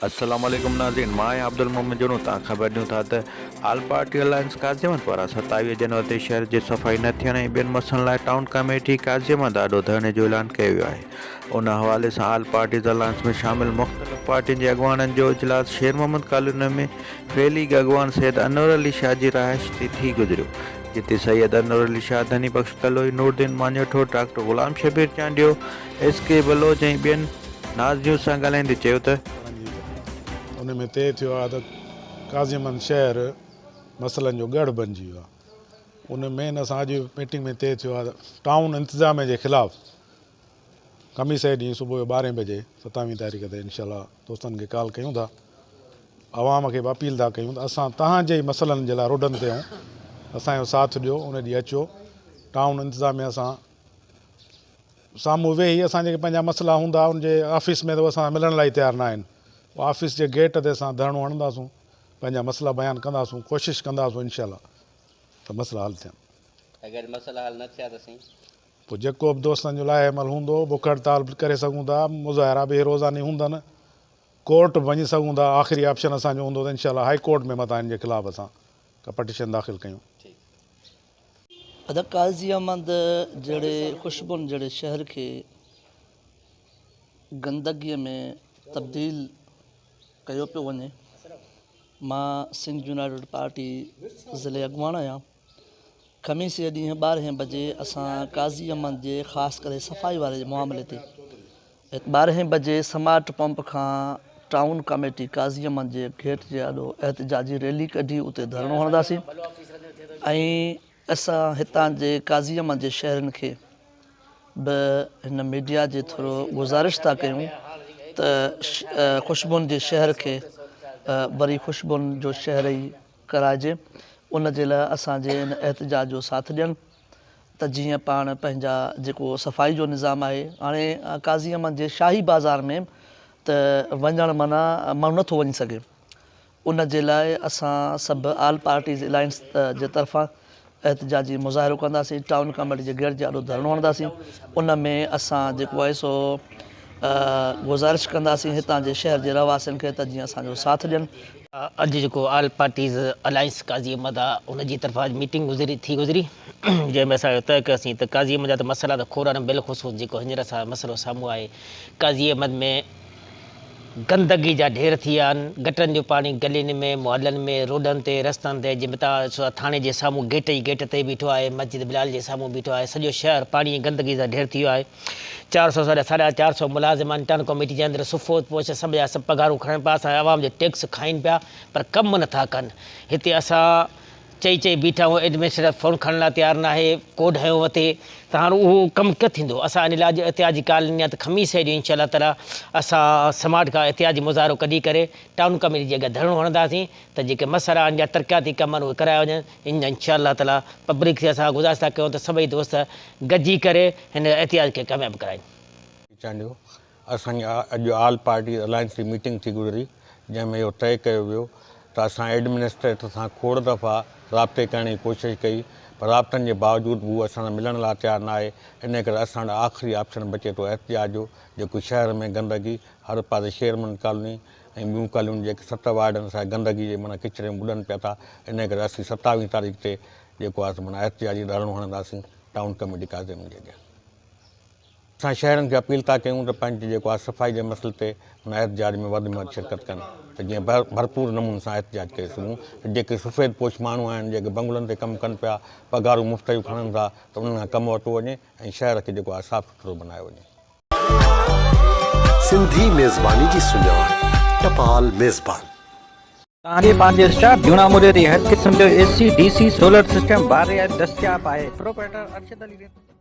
السلام عليڪم ناظرين مان آهيان عبدالمومن جوڻو توهان خبر ڏيون ٿا ته all party alliance Qazi Ahmed پاران 27 جنوري تي شهر جي صفائي نه ٿيڻ ۽ ٻين مسئلن لاء ٽائون ڪميٽي قاضي احمد آڏو ڌرڻي جو اعلان ڪيو ويو آهي ان حوالي سان آل پارٽيز الائنس ۾ شامل مختلف پارٽين جي اڳواڻن جو اجلاس شير محمد ڪالوني ۾ فيليگ اڳواڻ سيد انور علي شاهه جي رهائش تي ٿي گذريو جتي سيد انور علي شاهه، ڌني Bakhsh Kaloi, Nooruddin Manjotho, doctor Ghulam Shabbir Chandio, S K Baloch ۽ ٻين ناز نيوز سان ڳالهائيندي چيو ته. ان ۾ طئي ٿيو آهي ته قاضي احمد شهر مسئلن جو ڳڙهه بنجي ويو آهي. ان مين اسان اڄ ميٽنگ ۾ طئي ٿيو آهي ته ٽائون انتظاميه جي خلاف خميس جي ڏينهن صبح جو ٻارهين بجي ستاويهين تاريخ تي انشاء الله دوستن کي ڪال ڪيون ٿا عوام کي به اپيل ٿا ڪيون ته اسان تهان جي ئي مسئلن جي لاء روڊن تي آهيون اسان جو ساٿ ڏيو ان ڏينهن اچو ٽائون انتظاميه سان سامهون ويهي اسان جيڪي پنهنجا مسئلا هوندا ان جي آفيس ۾ ته اسان سان ملڻ لاء تيار نه آهن آفيس جي گيٽ تي اسان ڌرڻو هڻنداسون پنهنجا مسئلا بيان ڪنداسون ڪوشش ڪنداسون انشاء الله ته مسئلا حل ٿين. اگر مسئلا حل نه ٿيا ته سائين. پوء جيڪو به دوستن جو لائحه عمل هوندو بک هڙتال به ڪري سگهون ٿا مظاهرا به روزاني هوندن ڪورٽ به وڃي سگهون ٿا آخري آپشن اسان جو هوندو ته انشاء الله هائي ڪورٽ ۾ متان ان جي خلاف اسان ڪا پٽيشن داخل ڪيون. ادا قاضي احمد جهڙي خوشبن جهڙي شهر کي گندگي ۾ تبديل ڪيو پيو وڃي مان سنڌ يونائيٽيڊ پارٽي ضلعي اڳواڻ آهيان خميس جي ڏينهن ٻارهين بجي اسان قاضي احمد جي خاص ڪري صفائي واري معاملي تي ٻارهين بجي سمارٽ پمپ کان ٽائون ڪاميٽي قاضي احمد جي گيٽ جي آڏو احتجاجي ريلي ڪڍي اتي ڌرڻو هڻنداسين ۽ اسان هتان جي قاضي احمد جي شهرين کي به هن ميڊيا جي ٿرو گذارش ٿا ڪيون ته خوشبون جي شهر کي وري خوشبون جو شهر ئي ڪرائجي ان جي لاء اسان جي ان احتجاج جو ساٿ ڏين ته جيئن پاڻ پنهنجا جيڪو صفائي جو نظام آهي هاڻي قاضي احمد جي شاهي بازار ۾ ته وڃڻ معنيٰ ماڻهو نٿو وڃي سگهي ان جي لاء اسان سڀ آل پارٽيز الائنس جي طرفان احتجاجي مظاهرو ڪنداسين ٽائون ڪاميٽي جي گيٽ جي آڏو ڌرڻو هڻنداسين ان ۾ اسان جيڪو آهي سو گذارش ڪنداسين هتان جي شهر جي رهواسين کي ته جيئن اسان جو ساٿ ڏين. اڄ جيڪو all parties alliance Qazi Ahmed آ ان جي طرفان اڄ ميٽنگ گذري ٿي گذري جنهن ۾ اسان اهو طئي ڪيوسين ته قاضي احمد جا ته مسئلا ته کوڙ آهن بالخصوص جيڪو هينئر اسان جو مسئلو سامهون آهي قاضي احمد ۾ گندگي جا ڍير ٿي ويا آهن، گٽرن جو پاڻي گلين ۾، محلن ۾، روڊن تي، رستن تي، جنهن ۾ تان ٿاڻي جي سامهون گيٽ ئي گيٽ تي بيٺو آهي، مسجد بلال جي سامهون بيٺو آهي، سڄو شهر پاڻي ۽ گندگي سان ڍير ٿي ويو آهي، چار سو ساڍا ساڍا چار سو ملازم آهن ٽائون ڪميٽي جي اندر سفوت پوش سڀ جا سڀ پگهارون کڻن پيا، اسان عوام جو ٽيڪس کائين پيا پر ڪم نٿا ڪن، هتي اسان. چئي چئي بيٺا آهيون ايڊمنسٽريٽر فون کڻڻ لاء تيار ناهي ڪوڊ هنيو وتي ته هاڻ اهو ڪم ڪيئن ٿيندو اسان ان لاء اڄ احتجاجي ڪال ڏني آهي ته خميس جي ڏينهن انشاء الله تعالي اسان سماٽ کان احتجاجي مظاهرو ڪڍي ڪري ٽائون ڪميٽي جي اڳيان ڌرڻو هڻنداسين ته جيڪي مسئلا آهن يا ترقياتي ڪم آهن اهي ڪرايا وڃن انشاء الله تعالي پبلڪ کي اسان گذارش ٿا ڪيون ته سڀئي دوست گڏجي ڪري هن احتجاج کي ڪامياب ڪرائين. چانڊيو، اسان جي اڄ آل پارٽيز الائنس جي ميٽنگ ٿي گذري جنهن ۾ اهو طئي ڪيو ويو ته اسان ايڊمنسٽريٽر سان کوڙ دفعا رابطي ڪرڻ جي ڪوشش ڪئي پر رابطن جي باوجود به هو اسان سان ملڻ لاء تيار ناهي انهي ڪري اسان وٽ آخري آپشن بچي ٿو احتجاج جو جيڪو شهر ۾ گندگي هر پاسي شيرمن ڪالوني ۽ ٻيون ڪالونيون جيڪي ست وارڊ آهن اسان گندگي جي معنيٰ ڪچري ۾ ٻڏن پيا ٿا انهي ڪري اسين ستاويهه تاريخ تي جيڪو آهي سو معنيٰ احتجاجي ڌرڻو هڻنداسين ٽائون ڪميٽي ڪاظمين جي اڳيان. اسان شهرين کي اپيل ٿا ڪيون ته پنهنجي جيڪو آهي صفائي جي مسئلي تي ان احتجاج ۾ وڌ ۾ وڌ شرڪت ڪن ته جيئن ڀرپور نموني سان احتجاج ڪري سگهون ته جيڪي سفيد پوش ماڻهو آهن جيڪي بنگلن تي ڪم ڪن پيا پگهارون مفت جون کڻن ٿا ته انهن کان ڪم ورتو وڃي ۽ شهر کي جيڪو آهي صاف سٿرو بنايو وڃي. سنڌي ميزباني جي سڃاڻ ٽپال ميزبان. توهان جي پنهنجي اسٽاف جهونا موري تي هر قسم جو A C, D C, solar system باري دستياب آهي. پروپرائيٽر ارشد علي رند.